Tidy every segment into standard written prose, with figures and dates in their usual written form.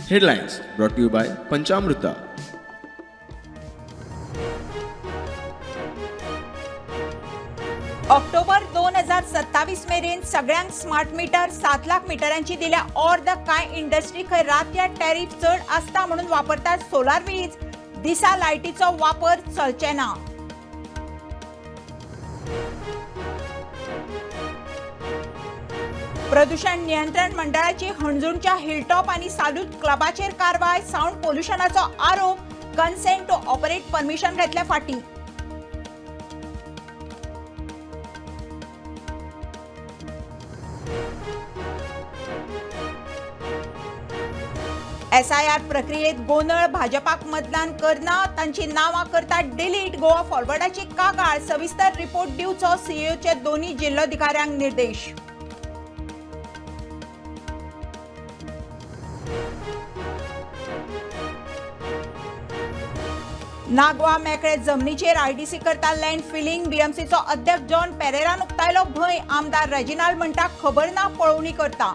Headlines brought you by Panchamruta. October 2027 मेरेन सगळ्यांक smart meter, 7 lakh मिटरांची दिल्या ऑर्द. कांय इंडस्ट्री खंय रातया टॅरीफ चड आसता म्हणून वापरतात सोलार वीज, दिसा लायटीचो वापर चलचे ना. प्रदूषण नियंत्रण मंडळाची हणजूणच्या हिलटॉप आणि सालूत क्लबाचेर कारवाय. साऊंड पोल्युशनाचो आरोप, कन्सेंट टू ऑपरेट परमिशन घेतल्या फाटी. एसआयआर प्रक्रियेत गोंदळ, भाजपाक मतदान करना तांची नांवां करतात डिलीट. गोवा फॉरवर्डाची कागाळ, सविस्तर रिपोर्ट दिवचो सीईओचे दोन्ही जिल्लोधिकाऱ्यांक निर्देश. नागवा मेकळे जमनीचेर आयडीसी करता लँड फिलिंग, बीएमसीचो अध्यक्ष जॉन पेरेरान उक्तायलो भंय. आमदार रेजिनाल्ड म्हणटा खबर ना पळोवणी करता.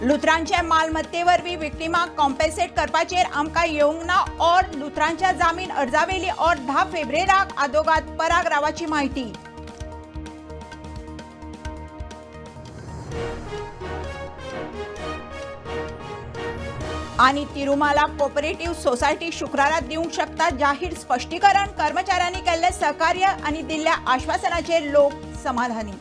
लुथरांचे मालमत्तेवरवीं विक्टिमाक कॉम्पेन्सेट करपाचेर आमकां येवंक ना ऑर. लुथरांच्या जामीन अर्जावेली ऑर 10 फेब्रेराक. आदोगाद पराग रावाची माहिती. आणि तिरुमाला कोऑपरेटिव्ह सोसायटी शुक्रारा दिवंक शकता जाहीर स्पश्टीकरण. कर्मचाऱ्यांनी केल्ले सहकार्य आणि दिल्ल्या आश्वासनाचेर लोक समाधानी.